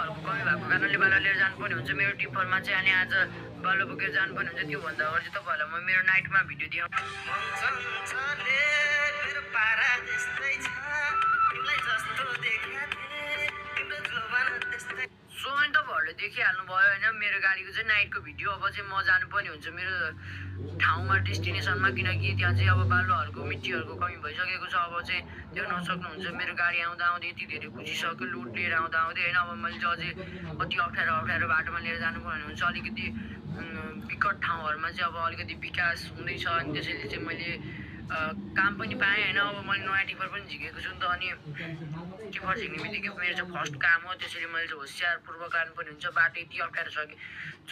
बालुहरूको कमी भएको कारणले बालु लिएर जानुपर्ने हुन्छ मेरो टिप्परमा चाहिँ। अनि आज बालु बोकेर जानुपर्ने हुन्छ। त्योभन्दा अगाडि चाहिँ तपाईँहरूलाई म मेरो नाइटमा भिडियो दिएँ। सो अनि तपाईँहरूले देखिहाल्नु भयो होइन मेरो गाडीको चाहिँ नाइटको भिडियो। अब चाहिँ म जानुपर्ने हुन्छ मेरो ठाउँमा डेस्टिनेसनमा, किनकि त्यहाँ चाहिँ अब बालुहरूको मिट्टीहरूको कमी भइसकेको छ। अब चाहिँ देख्न सक्नुहुन्छ मेरो गाडी आउँदा आउँदै यति धेरै कुचिसक्यो लुट लिएर आउँदा आउँदै होइन। अब मैले चाहिँ अझै कति अप्ठ्यारो बाटोमा लिएर जानुपर्ने हुन्छ। अलिकति विकट ठाउँहरूमा चाहिँ अब अलिकति विकास हुँदैछ। अनि त्यसैले चाहिँ मैले काम पनि पाएँ होइन। अब मैले नयाँ टिपर पनि झिकेको छु नि त। अनि टिपर झिक्ने बित्तिकै मेरो चाहिँ फर्स्ट काम हो। त्यसैले मैले चाहिँ होसियारपूर्वक लानुपर्ने हुन्छ। बाटो यति अप्ठ्यारो छ कि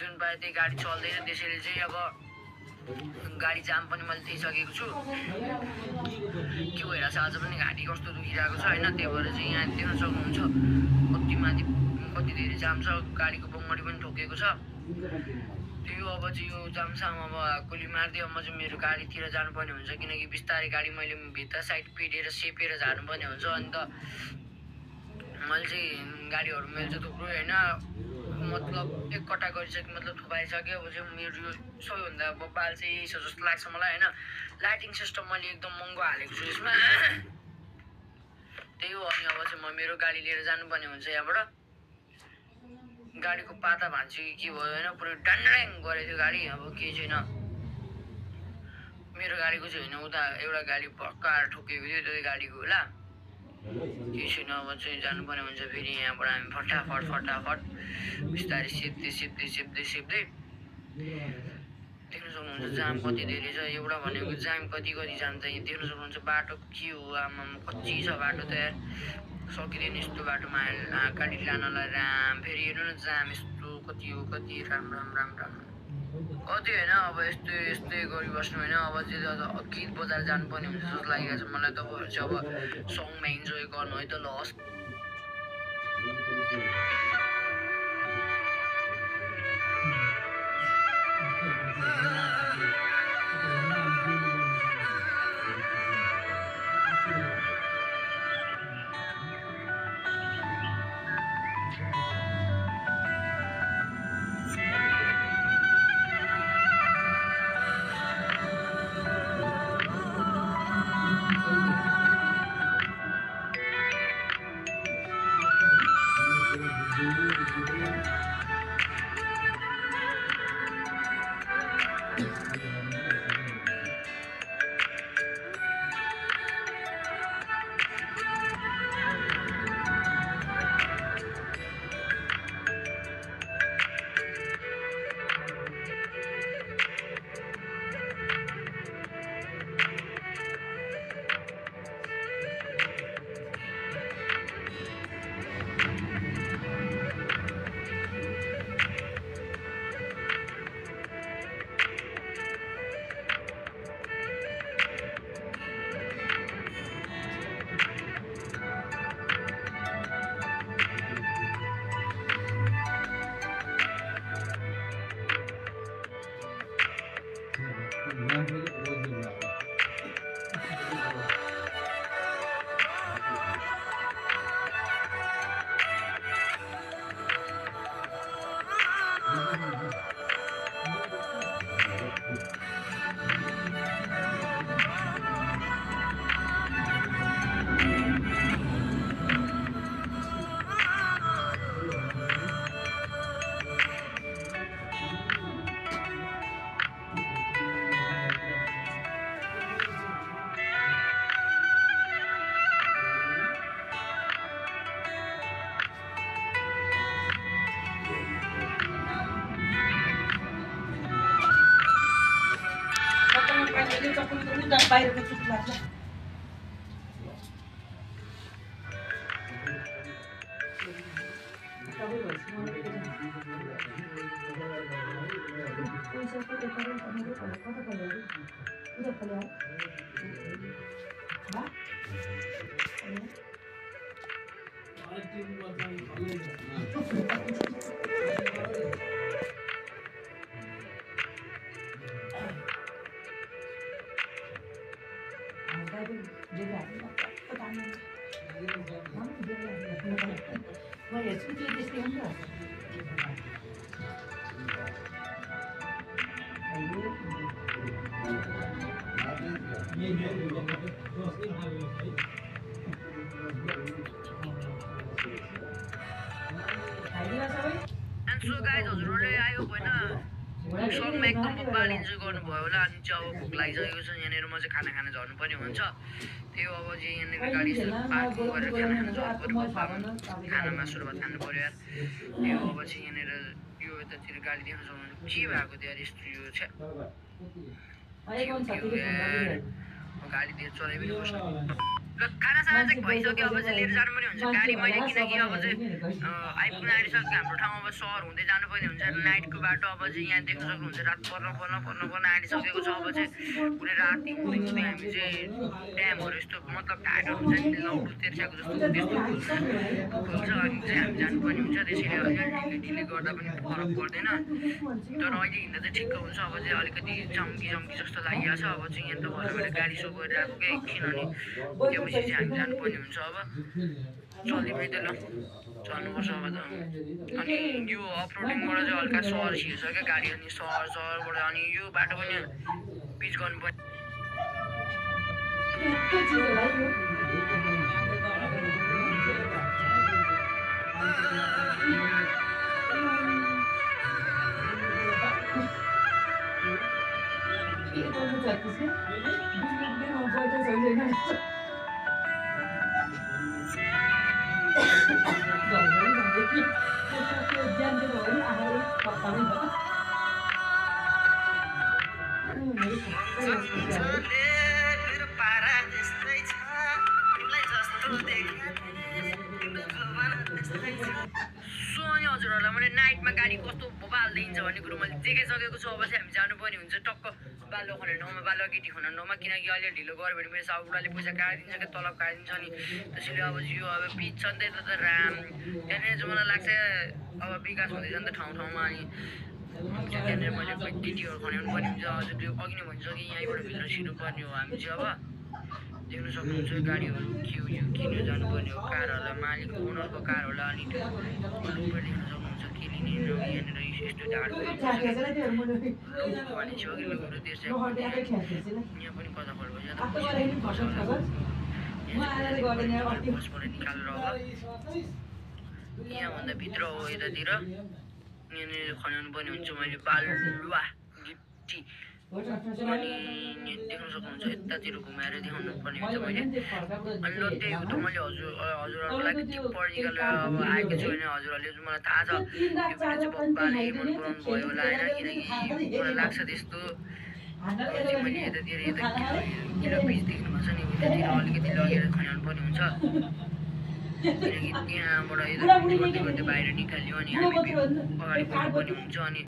जुन पाए त्यही गाडी चल्दैन। त्यसैले चाहिँ अब गाडी जाम पनि मैले दिइसकेको छु। के भइरहेछ आज पनि घाँटी कस्तो दुखिरहेको छ होइन। त्यही भएर चाहिँ यहाँ देख्न सक्नुहुन्छ कति माथि कति धेरै जाम छ। गाडीको बङ्गडी पनि ठोकेको छ। त्यो अब चाहिँ यो जामसाम अब गोली मार्दै अब म चाहिँ मेरो गाडीतिर जानुपर्ने हुन्छ। किनकि बिस्तारै गाडी मैले भित्र साइड पिटेर सेपेर जानुपर्ने हुन्छ। अन्त मैले चाहिँ गाडीहरू मैले चाहिँ थुप्रो होइन मतलब एककट्टा गरिसकेँ, मतलब थुपाइसकेँ। अब चाहिँ मेरो यो सबैभन्दा बबाल चाहिँ यही छ जस्तो लाग्छ मलाई होइन। लाइटिङ सिस्टम मैले एकदम महँगो हालेको छु यसमा। त्यही हो। अनि अब चाहिँ म मेरो गाडी लिएर जानुपर्ने हुन्छ यहाँबाट। गाडीको पाता भान्छु कि के भयो होइन पुरै डान्ड्याङ गरेको थियो गाडी। अब केही छैन मेरो गाडीको चाहिँ होइन, उता एउटा गाडी पक्का ठोकेको थियो त्यो गाडीको होला। केही छैन। अब चाहिँ जानुपर्ने हुन्छ फेरि यहाँबाट हामी फटाफट बिस्तारै सेप्दै देख्न सक्नुहुन्छ जाम कति धेरै छ। एउटा भनेको जाम कति जाम छ यहाँ देख्न सक्नुहुन्छ। बाटो के हो आमा कच्ची छ बाटो त यार, सकिँदैन यस्तो बाटोमा गाडी लानलाई राम। फेरि हेर्नु न जाम यस्तो कति हो कति राम कति होइन। अब यस्तै गरिबस्नु होइन। अब चाहिँ गीत बजाएर जानुपर्ने हुन्छ जस्तो लागेको छ मलाई। तपाईँहरू चाहिँ अब सङमा इन्जोय गर्नु है त ल। बाहिरको चुप लाग्छ। And so guys, हजुरहरूले आयो होइन सबमा एकदम बब्बाल इन्जोय गर्नुभयो होला अनि चाहिँ अब भोक लागिसकेको छ यहाँनिर म चाहिँ खाना खान झर्नुपर्ने हुन्छ त्यही हो अब चाहिँ यहाँनिर गाडी पार्किङ गरेर खाना खान झर्नु पऱ्यो खाना मासुर भात खानु पऱ्यो यार त्यही हो अब चाहिँ यहाँनिर यो यतातिर गाडी देख्न सक्नुहुन्छ के भएको थियो यार यस्तो यो छ गाडीतिर चलाइ पनि बस्नु र खानासाना चाहिँ भइसक्यो अब चाहिँ लिएर जानु पनि हुन्छ गाडी मैले किनकि अब चाहिँ आइपुग्न आइसक्यो हाम्रो ठाउँ अब सहर हुँदै जानुपर्ने हुन्छ नाइटको बाटो अब चाहिँ यहाँ देख्न सक्नुहुन्छ रात पर्न आइसकेको छ अब चाहिँ पुरै राति हुँदै हुँदै हामी चाहिँ ड्यामहरू यस्तो मतलब टाढो हुन्छ नि लौडो तेर्स्याएको जस्तो त्यस्तो खोल्छ अनि चाहिँ हामी जानुपर्ने हुन्छ त्यसैले अलिअलि ढिले गर्दा पनि फरक पर्दैन तर अहिले हिँड्दा चाहिँ ठिक्क हुन्छ अब चाहिँ अलिकति चम्की जस्तो लागिरहेको छ अब चाहिँ यहाँ त भएर गाडी सो गरिरहेको क्या एकछिन अनि त्योपछि चाहिँ हामी जानुपर्ने हुन्छ अब चल्दै त ल चल्नुपर्छ अब त अनि यो अफरोडिङबाट चाहिँ हल्का सहर छिर्छ क्या गाडी अनि सहरबाट अनि यो बाटो पनि पिच गर्नुपर्ने सो अनि हजुरहरूलाई मैले नाइटमा गाडी कस्तो बबाल दिन्छ भन्ने कुरो मैले देखाइसकेको छु अब चाहिँ हामी जानुपर्ने हुन्छ टक्क बालुवा खन्ने ठाउँमा बालुवा गिटी खन्ने ठाउँमा किनकि अहिले ढिलो गऱ्यो भने मेरो साउलाले पैसा काटिदिन्छ क्या तलब काटिदिन्छ नि त्यसैले अब यो अब पिच छ नि त राम त्यहाँनिर चाहिँ मलाई लाग्छ अब विकास हुँदैछ नि त ठाउँमा अनि त्यहाँनिर मैले गिटीहरू खनाउनु पर्ने हुन्छ हजुर त्यो अघि नै भनिसकेँ यहीँबाट भित्र छिर्नुपर्ने हो हामी चाहिँ अब देख्न सक्नुहुन्छ गाडीहरू यो किनेर जानुपर्ने हो कारहरूलाई मालिक ओनरको कार होला अनि त्यो लोपर देख्न सक्नुहुन्छ के लिने यहाँनिर यस्तो ढाड भने अघि लोकहरू त्यसै यहाँ पनि कता फल भइसक्यो बसबाट निकालेर अब यहाँभन्दा भित्र हो यतातिर यहाँनिर खनाउनु पर्ने हुन्छ मैले बालुवा गिटी अनि देख्न सक्नुहुन्छ यतातिर घुमाएर देखाउनु पर्ने हुन्छ मैले अनि ल त्यही हो त मैले हजुरहरूको लागि टिप निकालेर अब आएको छु भने हजुरहरूले चाहिँ मलाई थाहा छ यो भिडियो चाहिँ बब्बाले मन पराउनु भयो होला होइन किनकि मलाई लाग्छ त्यस्तो मैले यतातिर किलो पिस देख्नुभएको छ नि उतातिर अलिकति लगेर खनाउनु पर्ने हुन्छ किनकि त्यहाँबाट यता गर्दै बाहिर निकाल्यो अनि हामी अगाडि बढ्नुपर्ने हुन्छ अनि